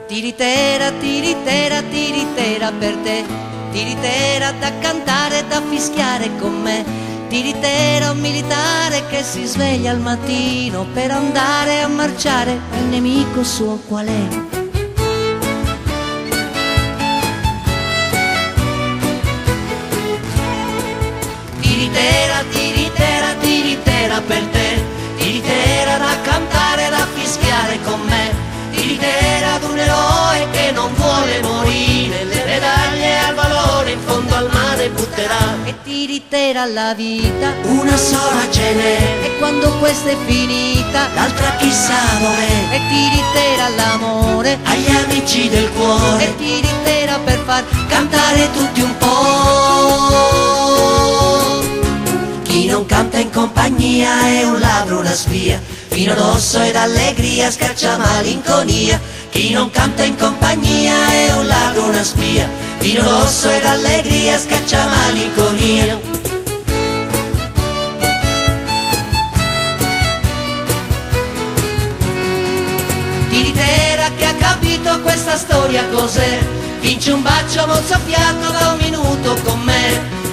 Tiritera, tiritera, tiritera per te, tiritera da cantare e da fischiare con me, tiritera un militare che si sveglia al mattino per andare a marciare, ma il nemico suo qual è? Tiritera, tiritera, tiritera per te, tiritera da cantare, da fischiare con me, tiritera d'un eroe che non vuole morire, le medaglie al valore in fondo al mare butterà. E tiritera la vita, Una sola ce n'è, e quando questa è finita, l'altra chissà dov'è, e tiritera l'amore, agli amici del cuore, e tiritera per far cantare tutti un po'. Chi non canta in compagnia è un ladro, una spia, vino rosso ed allegria scaccia malinconia. Chi non canta in compagnia è un ladro, una spia, vino rosso ed allegria scaccia malinconia. Tiritera che ha capito questa storia cos'è, vince un bacio mozzafiato da un minuto con me.